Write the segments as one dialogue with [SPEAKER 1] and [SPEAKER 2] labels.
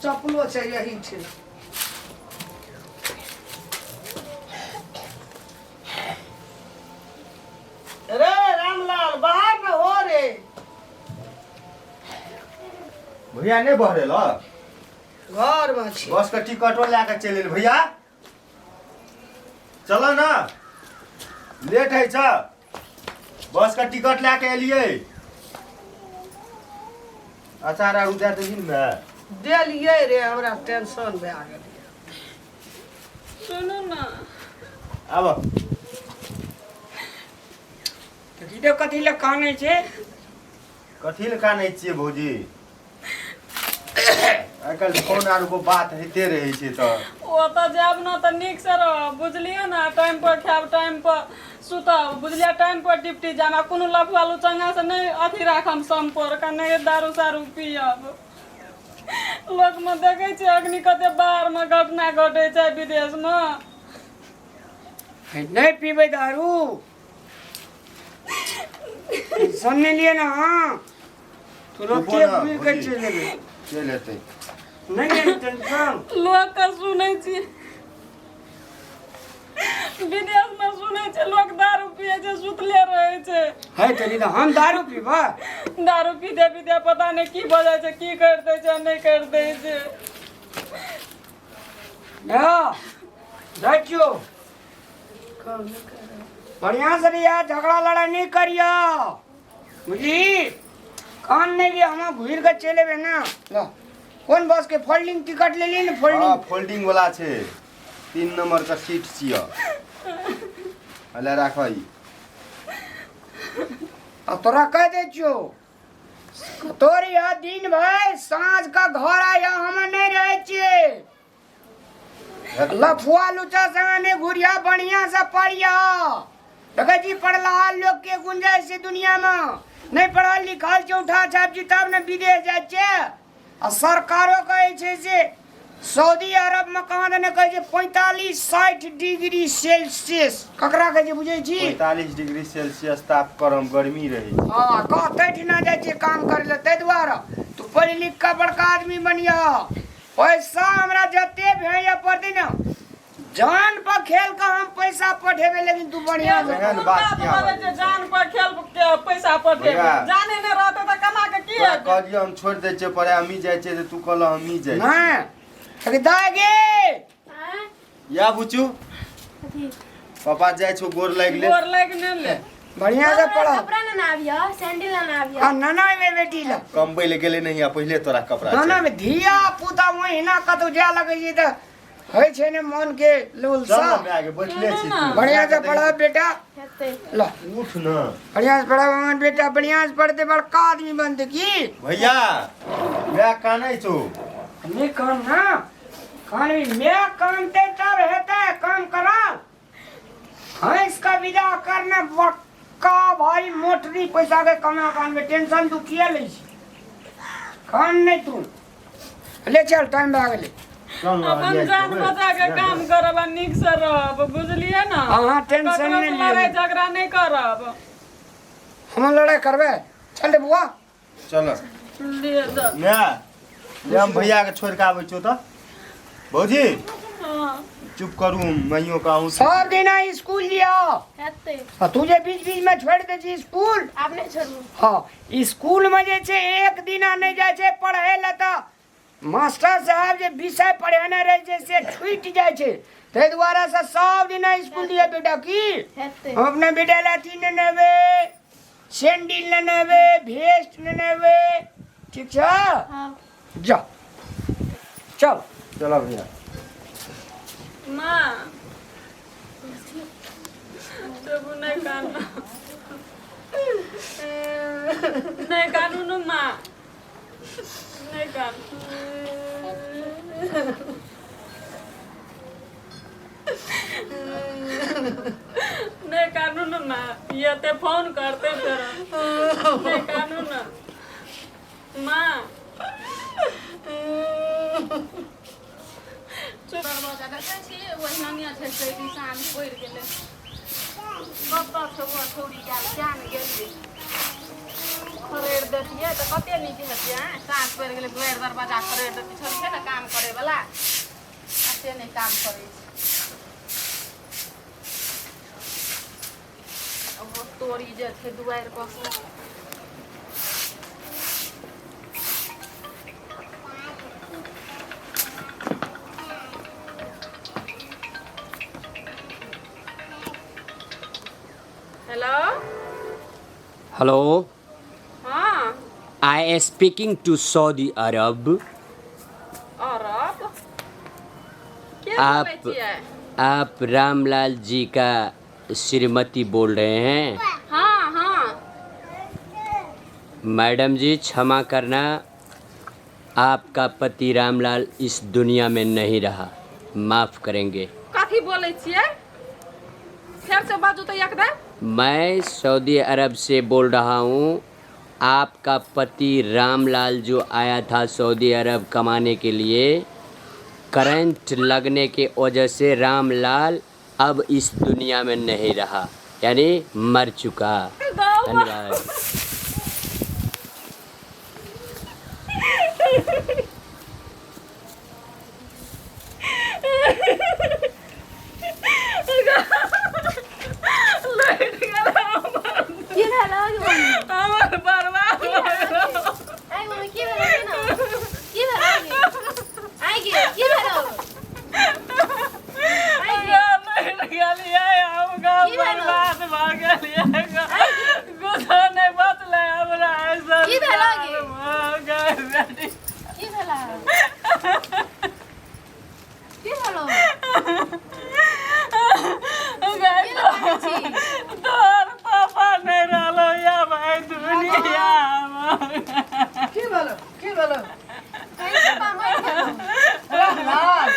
[SPEAKER 1] चप्पलो छै यही छै। रे रामलाल, बाहर न हो रे।
[SPEAKER 2] भैया नहि बहरेल?
[SPEAKER 1] घर में छी।
[SPEAKER 2] बस के टिकटो लए के चलि एल भैया। चल ना, लेट है छ। बस के टिकट लए के एलियै। अचार आर दए देलही ने?
[SPEAKER 1] देलियै रे, हमरा टेंशन भए गेलै।
[SPEAKER 3] सुनू ने।
[SPEAKER 2] आब।
[SPEAKER 4] तऽ की तऽ कथी लए कानै छै?
[SPEAKER 2] कथी लए कानै छियै भौजी? आइ काल्हि फोन आर पर बात होइते रहै छै तऽ।
[SPEAKER 3] ओतऽ जायब ने तऽ नीकसँ रहब, बुझलियै ने? टाइम पर खायब, टाइम पर सुतब, बुझलियै? टाइम पर ड्यूटी जायब आ कोनो लफुआ लुचंगासँ नहि अथी राखब सम्पर्क, आ नहि दारू सारू पियब। लोकमे देखै छियै अखनी कते बाहरमे घटना घटै छै, विदेशमे।
[SPEAKER 4] नहि पीबै दारू, टेंशन नहि लिअ ने। अहाँ तुरन्ते घुरि कऽ चलि एबै।
[SPEAKER 2] चलि एतै।
[SPEAKER 4] नहि नहि टेंशन।
[SPEAKER 3] लोकके सुनै छियै, विदेशमे सुनै छै लोक दारू पियै छै, सुतले रहै छै।
[SPEAKER 4] है तनी तऽ हम दारू पीबा?
[SPEAKER 3] दारू पीते पीते पता नहि की भऽ जाइ छै, की करि दै छै, नहि करि दै छै।
[SPEAKER 4] जाइ छियौ, बढ़िआँ से रहिया, झगड़ा लड़ाइ नहि करिया, बुझली? कान नहि लिअ, हम घुरि कऽ चलि एबै ने। ल, कोन बस के फोल्डिंग टिकट लेलियै ने?
[SPEAKER 2] हँ।
[SPEAKER 4] फोल्डिंग।
[SPEAKER 2] फोल्डिंग वाला छै, 3 नंबर के सीट छियै। अले राख ई।
[SPEAKER 4] आ तोरा कहि दै छियौ, तोर यह दिन भरि, साँझ का घर आया, हम नहि रहै छियै। लफुआ लुचा संगे नहि घुरिया, बढ़िया से पढ़िया। देखै छी पढ़लहा लोक के गुंजाइश छै दुनिया में। नहि पढ़ल लिखल छै, उठा छाप छी तब ने विदेश जाइ छै। आ सरकारो कहै छै से सऊदी अरब में कहाँ दने कहै छै 45-60 डिग्री सेल्सियस ककरा कहै छै, बुझै छी?
[SPEAKER 2] 45 डिग्री सेल्सियस तापक्रम गर्मी रहै छै।
[SPEAKER 4] हँ, कह तैठिना जाइ छियै काम करै लए। ताहि दुआरे तू पढ़ि लिख कऽ बड़का आदमी बनिह। पैसा हमरा जते भेजऽ पड़तै ने, जान पर खेल कऽ हम पैसा पठेबै, लेकिन तू बढ़िया से
[SPEAKER 2] एहन बात किया
[SPEAKER 3] बात
[SPEAKER 2] बाजै
[SPEAKER 3] छै, जान पर खेल के पैसा पठेबै।
[SPEAKER 2] भैया।
[SPEAKER 3] जाने नहि रहतै तऽ कमा के की
[SPEAKER 2] तोरा
[SPEAKER 3] हेतै?
[SPEAKER 2] कहलियै हम छोड़ि दै छियै पढ़ाइ, हमही जाइ छियै, तऽ तू कहलह हमही जाइ छियै।
[SPEAKER 4] नहि दाय गे।
[SPEAKER 5] आँय?
[SPEAKER 2] या बुचू।
[SPEAKER 5] कथी?
[SPEAKER 2] पापा जाइ छौ, गोर लागि ले।
[SPEAKER 3] गोर लागि नहि ले।
[SPEAKER 4] बढ़िया से पढ़।
[SPEAKER 5] कपड़ा ना आबियो, सैंडल ना आबियो।
[SPEAKER 4] आ नाना एबै बेटी ला।
[SPEAKER 2] कमबै ले गेलै नहीं आ पहिले तोरा कपड़ा
[SPEAKER 4] नाना
[SPEAKER 2] चाही।
[SPEAKER 4] में धिया पुता ओहिना कतौ जाय लगै छै तऽ होइ छै ने मन के
[SPEAKER 2] चल
[SPEAKER 4] लोलसा।
[SPEAKER 2] ने माय गे, बैठले छी तू।
[SPEAKER 4] बढ़िया से पढ़ बेटा।
[SPEAKER 5] हेतै।
[SPEAKER 4] ल।
[SPEAKER 2] उठ न।
[SPEAKER 4] बढ़िया से पढ़ हमर बेटा, बढ़िया से पढ़ते बड़का आदमी बनते की।
[SPEAKER 2] भैया, माय कानै छौ।
[SPEAKER 4] नहीं काम ना कान मैं कानते तब हेतै काम कराल। भैंस का विदा करने बड़का भारी मोटरी पैसा के कमा कान में टेंशन तू किया लै छी? कान नहीं, तू ले चल, टाइम भए गेलै।
[SPEAKER 2] चल न,
[SPEAKER 3] अपन
[SPEAKER 2] जाइ
[SPEAKER 3] जान
[SPEAKER 2] छियौ,
[SPEAKER 3] बचा के काम करब आ नीक से रहब, बुझलियै ने?
[SPEAKER 4] अहाँ टेंशन
[SPEAKER 3] ककरो
[SPEAKER 4] नहि
[SPEAKER 3] से
[SPEAKER 4] लिअ।
[SPEAKER 3] लड़ाइ झगड़ा नहि करब।
[SPEAKER 4] हम लड़ाइ करबै? चल रे बुआ।
[SPEAKER 2] चल।
[SPEAKER 3] लिए चल।
[SPEAKER 2] माय ले, हम भैया के छोड़ के आबै छियौ। तऽ भौजी।
[SPEAKER 3] हाँ।
[SPEAKER 2] चुप करू, माइयो के अहूँ।
[SPEAKER 4] सब दिन स्कूल लिया।
[SPEAKER 5] हेतै।
[SPEAKER 4] आ तू जे बीच बीच में छोड़ि दै छी स्कूल।
[SPEAKER 5] आब नहि छोड़ू।
[SPEAKER 4] हाँ, स्कूल में जे छै एक दिना नहि जाइ छै पढ़ै लए तऽ मास्टर साहब जे विषय पढ़ेने रहै छै से छूटि जाइ छै। ताहि दुआरे से सब दिन स्कूल दिअ बेटा की।
[SPEAKER 5] हेतै।
[SPEAKER 4] हम अपना बेटा लए अथी नेने एबै, सैंडल नेने एबै, भेस्ट नेने एबै, ठीक छै?
[SPEAKER 5] हाँ।
[SPEAKER 4] जा, चल।
[SPEAKER 2] चलो भैया।
[SPEAKER 3] माँ, तब नहि कानू, नहि कानू ने माँ, नहि कानू। नहि कानू ने माँ, ये ते फोन करते फेर। नहि कानू ने माँ।
[SPEAKER 6] दरवाजा देखै छी, ओहिना छै, चैती साँझ पड़ि गेलै। कतऽ छौ छौरी गेल, किया ने गेलै? खरेड़ देतियै तऽ कते नीक हेतियै। साँझ पड़ि गेलै, दुआरि दरवाजा खरेड़ देतियै। छोड़ि छै ने काम करैवला, आ से नहि काम करै छै। ओहो तोरी जे छै दुआरि पर से। हेलो।
[SPEAKER 7] हेलो।
[SPEAKER 6] हाँ।
[SPEAKER 7] I speaking to Saudi Arab.
[SPEAKER 6] Arab के
[SPEAKER 7] आप
[SPEAKER 6] बोलै छियै?
[SPEAKER 7] आप रामलाल जी का श्रीमती बोल रहे हैं?
[SPEAKER 6] हाँ हाँ।
[SPEAKER 7] मैडम जी, क्षमा करना, आपका पति रामलाल इस दुनिया में नहीं रहा, माफ करेंगे।
[SPEAKER 6] कथी बोलै छियै? फेर से बाजू तऽ एकदम।
[SPEAKER 7] मैं सऊदी अरब से बोल रहा हूँ। आपका पति रामलाल जो आया था सऊदी अरब कमाने के लिए, करंट लगने के वजह से रामलाल अब इस दुनिया में नहीं रहा, यानी मर चुका। धन्यवाद।
[SPEAKER 5] की भेल गे मम्मी?
[SPEAKER 3] हमर बर्बाद भऽ गेल।
[SPEAKER 5] आइ मम्मी, की भेल गे ना? की भेल गे? आइ गे, की भेल? आइ गे।
[SPEAKER 3] लुटि गेलियै हम गाँव।
[SPEAKER 5] की भेल?
[SPEAKER 3] बर्बाद भऽ गेलियै, कुछो नहि बचलै हमरा ऐसा।
[SPEAKER 5] की भेल गे?
[SPEAKER 3] भऽ गेल बेटी।
[SPEAKER 5] की भेल? की भेल? की लगाबै छी?
[SPEAKER 3] तोहर पापा नहि रहलो या भाई दुनियामे।
[SPEAKER 1] की भेलो? की भेलो?
[SPEAKER 5] कहीं पापा मरि गेलौ।
[SPEAKER 1] रामलाल,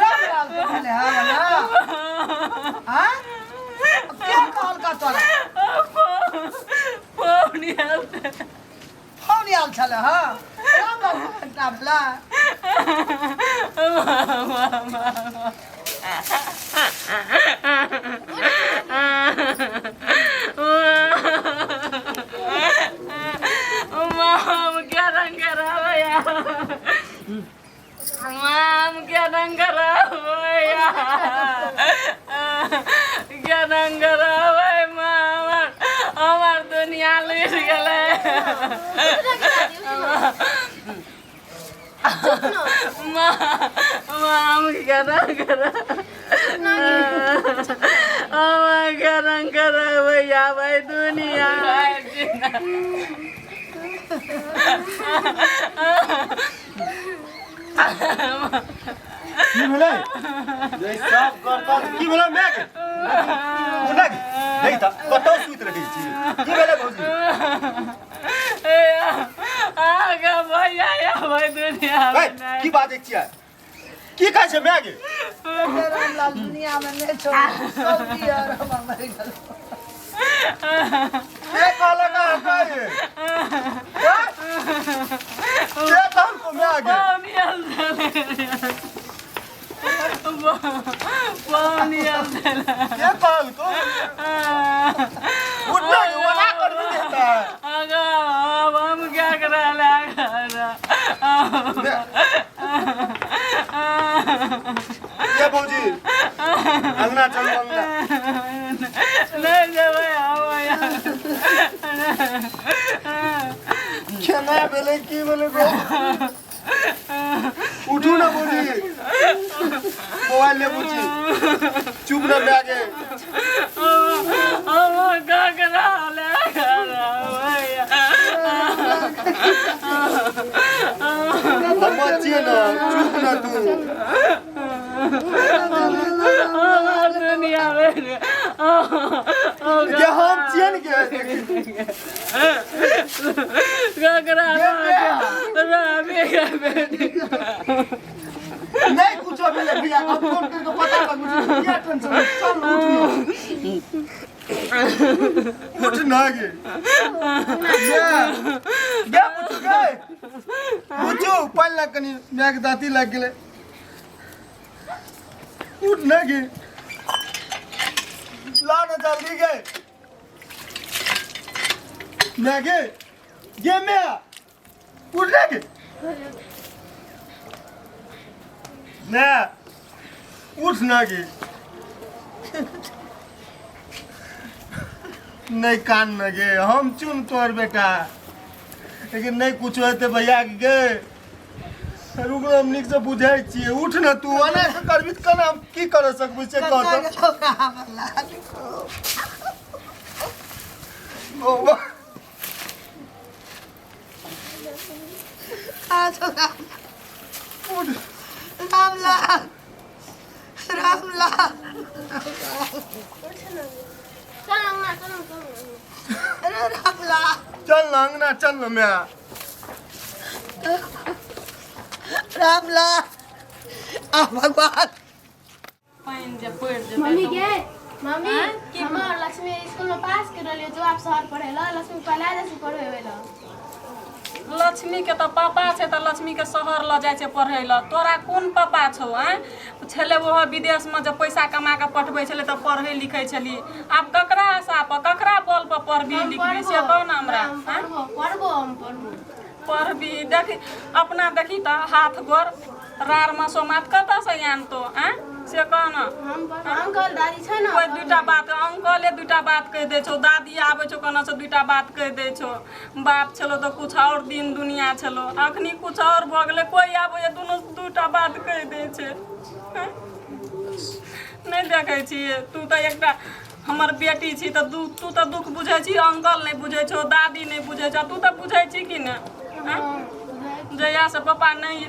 [SPEAKER 1] रामलाल के भेलै हँ ना? हाँ, के कहलका तोरा?
[SPEAKER 3] फोन आयल।
[SPEAKER 1] फोन आयल छलै? हँ, रामलाल के घटना भेलै।
[SPEAKER 3] माम क्या रंग रहा, माम क्या रंग रहा, क्या रंग रहा। माम, हमर दुनिया लुटि गेलै।
[SPEAKER 5] उठ ना दादी, उठ ना। चुप ना।
[SPEAKER 3] माम क्या रंग रहा, हमर क्या रंग भैया भाई दुनिया।
[SPEAKER 2] की भेलै? जे सब करता की भेलै माय के? उठा के देख त कतौ सुति रहै छी। की भेलै भौजी?
[SPEAKER 3] आगा भैया या भाई दुनिया।
[SPEAKER 2] है की बाजै छियै? की कहै छै माय के?
[SPEAKER 1] रामलाल दुनिया में नहीं छौ, सऊदी अरब में मरि गेल।
[SPEAKER 2] के कहलक अहाँ के? के कहलको माय के?
[SPEAKER 3] पानी आयल छलै, पानी आयल छलै।
[SPEAKER 2] के कहलको? उठना के ओना कर देता।
[SPEAKER 3] आगा अब हम क्या करा?
[SPEAKER 2] ये भौजी, अंगना चलू, अंगना।
[SPEAKER 3] नहीं जेबै हम।
[SPEAKER 2] केना भेलै? की भेलै गो? उठू ना भौजी, मोबाइल ले। बुची, चुप ना माय के।
[SPEAKER 3] हम क्या करा ले?
[SPEAKER 2] हम छियै ना, चुप ना तू।
[SPEAKER 3] हमर दुनिया में
[SPEAKER 2] के हम छियै ने के?
[SPEAKER 3] ककरा रामे के बेटी।
[SPEAKER 2] नहीं कुछो भेलै भैया, अब फोन करके पता कर मुझे। क्या टेंशन है? चल, उठ ना, उठ ना गे। ये गे पूछू, गे पूछू, पानि लाग कनी, माय के दाँती लागि गेलै। उठ ना गे, ला ना जल्दी गे। मैं गे गे मैं उठ रे गे मैं उठ ना गे नहीं कान न गे हम चुन तोर बेटा लेकिन नहीं कुछ हेतै भैया के गे रुक न, हम नीक से बुझै छियै उठ न तू एना के करबी तऽ केना हम की कर सकबै से कह तऽ ओ, उठ
[SPEAKER 1] रामलाल रामलाल
[SPEAKER 5] चल अंगना चल चल
[SPEAKER 1] अरे रामलाल
[SPEAKER 2] चल न अंगना चल न म्या
[SPEAKER 1] रामलाल आ भगवान
[SPEAKER 3] पानि जे पड़ि जेतै
[SPEAKER 5] मम्मी
[SPEAKER 3] तऽ
[SPEAKER 5] गे मम्मी
[SPEAKER 3] आँय? की
[SPEAKER 5] हमर लक्ष्मी स्कूल में पास कर रहलियो जो आप शहर पढ़े ला लक्ष्मी पहला जैसे पढ़े ला
[SPEAKER 3] लक्ष्मी के तऽ पापा छै तऽ लक्ष्मी के शहर लऽ जाइ छै पढ़ै लए तोरा कोन पापा छौ आँय छलै ओहो विदेशमे जब पैसा कमा कऽ पठबै छलै तऽ पढ़ै लिखै छली आब ककरा आशा पर ककरा बल पर पढ़बी
[SPEAKER 5] हम
[SPEAKER 3] लिखबी से
[SPEAKER 5] पढ़बो
[SPEAKER 3] कहू ने हमरा
[SPEAKER 5] हम
[SPEAKER 3] आँय?
[SPEAKER 5] पढ़बो पढ़बो हम पढ़बो
[SPEAKER 3] पढ़बी देखी अपना देखी तऽ हाथ गोर रार मसोमात कतऽसँ आनतो आँय से कह ने
[SPEAKER 5] हम पढ़बो अंकल दादी छै ने
[SPEAKER 3] कोइ दूटा बात अंकले दूटा बात कहि दै छौ दादी आबै छौ कोना से दूटा बात कहि दै छौ बाप छलो तऽ कुछ और दिन दुनिया छलो अखनी कुछ और भऽ गेलै कोइ आबै दुनू दूटा बात कहि दै छै आँय? नहि देखै छियै तू तऽ एकटा हमर बेटी छी तऽ दु तू तऽ दुःख बुझै छी अंकल नहि बुझै छौ दादी नहि बुझै छौ तू तऽ बुझै छी कि नहि आँय? जहियासँ पापा नहि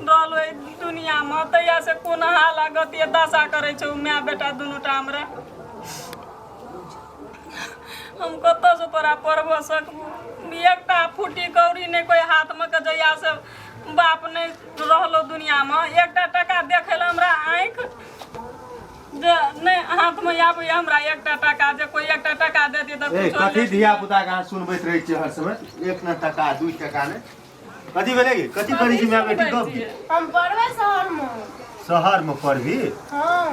[SPEAKER 3] रहल ओहि दुनियामे तहियासँ कोन हाल आ गति दशा करै छौ माय बेटा दुनूटा हमरा हम कतऽसँ तोरा पढ़बऽ सकबो एकटा फूटी कौड़ी नहि कोइ हाथमे के जहियासँ बाप नहि रहलो दुनियामे एकटा टाका देखै लए हमरा आँखि जे नहि हाथमे आबैए हमरा एकटा टाका जे कोइ एकटा टाका दे दिए तऽ
[SPEAKER 2] ए
[SPEAKER 3] कुछो
[SPEAKER 2] कथी
[SPEAKER 3] ले
[SPEAKER 2] धिया पुता के अहाँ सुनबैत रहै छियै हर समय एक न टका दू टका ने कथी भेलै गे कथी करै छी माय बेटी गप गे
[SPEAKER 5] हम पढ़बै शहर में
[SPEAKER 2] शहर में पढ़बी
[SPEAKER 5] हाँ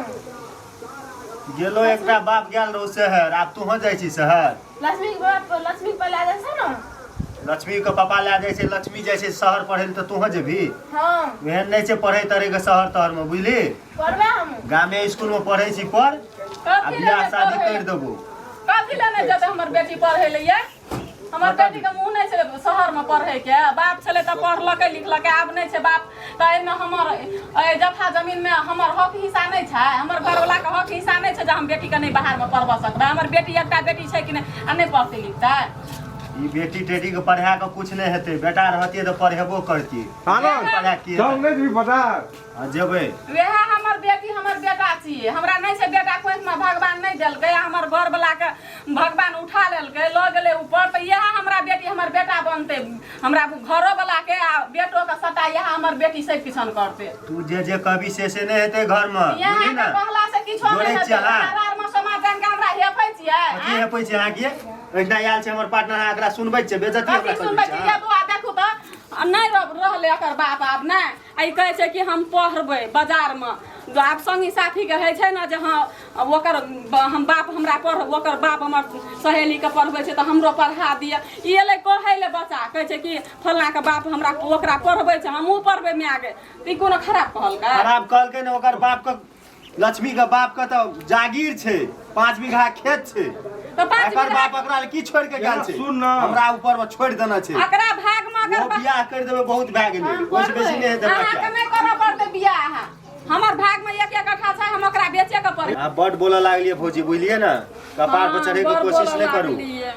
[SPEAKER 2] गेलो एकटा बाप गेल रहौ शहर आब तोहँ जाइ छी शहर
[SPEAKER 5] लक्ष्मी के बाप लक्ष्मी के पहला जाइ छै ने
[SPEAKER 2] लक्ष्मी के पापा लए जाइ छै लक्ष्मी जाइ छै शहर पढ़ै लए तऽ तोहँ जेबही
[SPEAKER 5] हाँ
[SPEAKER 2] एहन नहि छै पढ़ै तढ़ै के शहर तहर में बुझली
[SPEAKER 5] पढ़बै हम
[SPEAKER 2] गामे स्कूल में पढ़ै छी पढ़ आ
[SPEAKER 3] कथी
[SPEAKER 2] बियाह
[SPEAKER 3] लए
[SPEAKER 2] शादी
[SPEAKER 3] पढ़ै?
[SPEAKER 2] करि देबो
[SPEAKER 3] कथी लए नहि जेतै हमर बेटी पढ़ै लए ये हमर बेटी के मुँह नहि छलै शहरमे पढ़ैके बाप छलै तऽ पढ़लकै लिखलकै आब नहि छै बाप तऽ एहिमे हमर एहि जथा जमीनमे हमर हक हिस्सा नहि छै हमर घरवलाके हक हिस्सा नहि छै जे हम बेटीके नहि बाहरमे पढ़बऽ सकबै हमर बेटी एकटा बेटी छै कि नहि आ नहि पढ़तै लिखतै
[SPEAKER 2] ई बेटी टेटी के पढ़ा के कुछ नहीं हेतै बेटा रहतियै तऽ पढ़ेबो करतियै
[SPEAKER 8] आनंद
[SPEAKER 2] पढ़ा की
[SPEAKER 8] चल नहि जेबही बाजार
[SPEAKER 2] हाँ जेबै
[SPEAKER 3] वएह हमर बेटी हमर बेटा छियै हमरा नहि छै बेटा कोखिमे भगवान नहि देलकै आ हमर घरवलाके भगवान उठा लेलकै लऽ गेलै ऊपर तऽ इएह हमरा बेटी हमर बेटा बनतै हमरा घरोवलाके आ बेटोके सभटा इएह हमर बेटी सब किछन करतै
[SPEAKER 2] तू जे जे कहबी से से नहि हेतै घरमे
[SPEAKER 3] यहाँ
[SPEAKER 2] बुझली ने
[SPEAKER 3] कहला से किछो
[SPEAKER 2] जोड़ै
[SPEAKER 3] नहि
[SPEAKER 2] छियै
[SPEAKER 3] हेतै
[SPEAKER 2] अहाँ।
[SPEAKER 3] अहाँ समाज जान के हमरा हेफै छियै
[SPEAKER 2] कथी हेपै छै अहाँके एहिना आयल छै हमर पार्टनर अहाँ एकरा सुनबै छियै बेइज्जती
[SPEAKER 3] कथी
[SPEAKER 2] हमरा
[SPEAKER 3] सुनबै
[SPEAKER 2] करबै
[SPEAKER 3] छियै
[SPEAKER 2] छै
[SPEAKER 3] ये बौआ देखू तऽ आ नहि रहलै एकर बाप आब नहि आ ई कहै छै कि हम पढ़बै बाजारमे जो आब संगी साथीके होइ छै ने जे हँ ओकर हम बाप हमरा पढ़ ओकर बाप हमर सहेलीके पढ़बै छै तऽ हमरो पढ़ा दिअ ई एलै कहै लए बच्चा कहै छै कि फल्लाँके बाप हमरा ओकरा पढ़बै छै हमहूँ पढ़बै माय गे तऽ ई कोनो खराब कहलकै
[SPEAKER 2] खराब कहलकै ने ओकर बाप के लक्ष्मी के बाप के तऽ जागीर छै 5 बीघा खेत छै
[SPEAKER 3] तऽ 5
[SPEAKER 2] एकर
[SPEAKER 3] बीघा
[SPEAKER 2] बाप एकरा लए की छोड़ के गेल छै
[SPEAKER 8] सुन ना।
[SPEAKER 2] हमरा ऊपर में छोड़ देना छै
[SPEAKER 3] एकरा भाग में अगर
[SPEAKER 2] वो बियाह कर देबै बहुत भए गेलै
[SPEAKER 5] हम
[SPEAKER 2] ओहिसँ बेसी नहि हेतै
[SPEAKER 3] अहाँके
[SPEAKER 2] बच्चा
[SPEAKER 3] नहि करऽ पड़तै बियाह हमर भाग में एक एक कट्ठा छै हम ओकरा बेचे के पड़ै
[SPEAKER 2] अहाँ बड बोलऽ लागलियै भौजी बुझलियै ने कपार पर चढ़ै के
[SPEAKER 3] बड़
[SPEAKER 2] कोशिश
[SPEAKER 3] बोलऽ
[SPEAKER 2] नहि करू
[SPEAKER 3] लागलियै।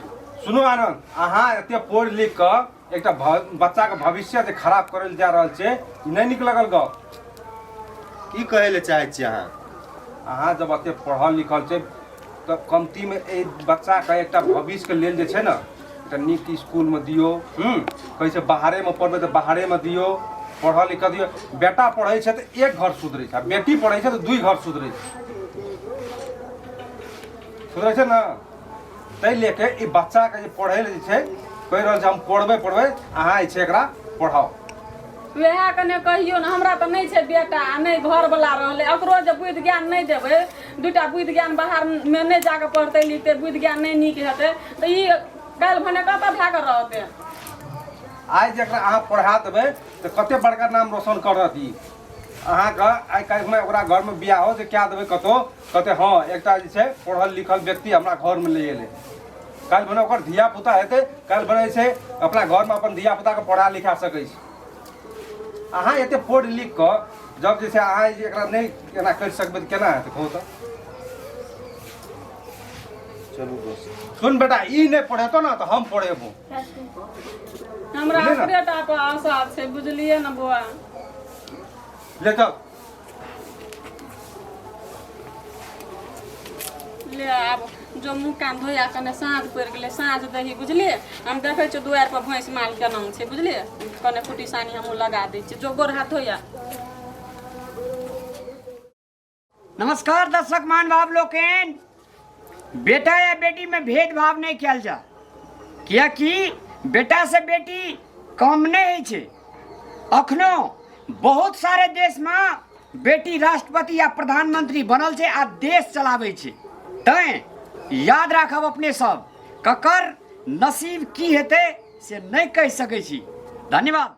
[SPEAKER 8] सुनू आनंद अहाँ एते पढ़ि लिख कऽ एकटा बच्चाके भविष्य जे खराब करै लए जा रहल छै ई नहि नीक लगल गप
[SPEAKER 2] की कहै लए चाहै छियै अहाँ
[SPEAKER 8] अहाँ जब एते पढ़ल लिखल छै तऽ कमतीमे एहि बच्चाके एकटा भविष्यके लेल जे छै ने एकटा नीक इसकुलमे दियौ हूँ कहै छै बाहरेमे पढ़बै तऽ बाहरेमे दियौ पढ़ऽ लिखऽ दियौ बेटा पढ़ै छै तऽ एक घर सुधरै छै आ बेटी पढ़ै छै तऽ दुइ घर सुधरै छै सुधरै छै ने ताहि लऽ कऽ ई बच्चाके जे पढ़ै लए जे छै कहि रहल छै हम पढ़बै पढ़बै अहाँ जे छै एकरा पढ़ाउ
[SPEAKER 3] वएह कने कहियौ ने हमरा तऽ नहि छै बेटा आ नहि घरवला रहलै ओकरो जे बुद्धि ज्ञान नहि देबै दूटा बुद्धि ज्ञान बाहरमे नहि जाकऽ पढ़तै लिखतै बुद्धि ज्ञान नहि नीक हेतै तऽ ई काल्हि भने कतऽ भए कऽ रहतै।
[SPEAKER 8] आइ जकरा अहाँ पढ़ा देबै तऽ कते बड़का नाम रोशन करत ई अहाँके। आइ काल्हिमे ओकरा घरमे बियाहो जे कए देबै कतहु, कहतै हँ एकटा जे छै पढ़ल लिखल व्यक्ति हमरा घरमे ले एलै। काल्हि भने ओकर धिया पुता हेतै, काल्हि भने जे छै अपना घरमे अपन धिया पुताके पढ़ा लिखा सकै छै। अहाँ एते पढ़ि लिख कऽ जब जे छै अहाँ जे एकरा नहि एना करि सकबै तऽ केना हेतै, कहू तऽ?
[SPEAKER 2] चलू दोस्त।
[SPEAKER 8] सुन बेटा, ई नहि पढ़ेतौ ने तऽ हम पढ़ेबो।
[SPEAKER 3] हमरा
[SPEAKER 8] बुझलियै ने?
[SPEAKER 3] ओकरे टा पर आशा छै, बुझलियै ने बौआ?
[SPEAKER 8] ले चल।
[SPEAKER 3] ले आब जो मुँह कान धोया, कने साँझ पड़ि गेलै, साँझ दही, बुझलियै? हम देखै छियै दुआरि पर भैंस माल केना छै, बुझलियै? कने कुटी सानी हमहूँ लगा दै छियै। जो गोर हाथ धोया।
[SPEAKER 4] नमस्कार दर्शक महानुभाव लोकनि, बेटा या बेटी में भेदभाव नहीं कयल जा, कियाकि बेटा से बेटी कम नहीं होइ छै। अखनो बहुत सारे देश में बेटी राष्ट्रपति या प्रधानमंत्री बनल छै आ देश चलाबै छै। तैं याद राखब अपने सब, ककर नसीब की हेतै से नहीं कहि सकै छी। धन्यवाद।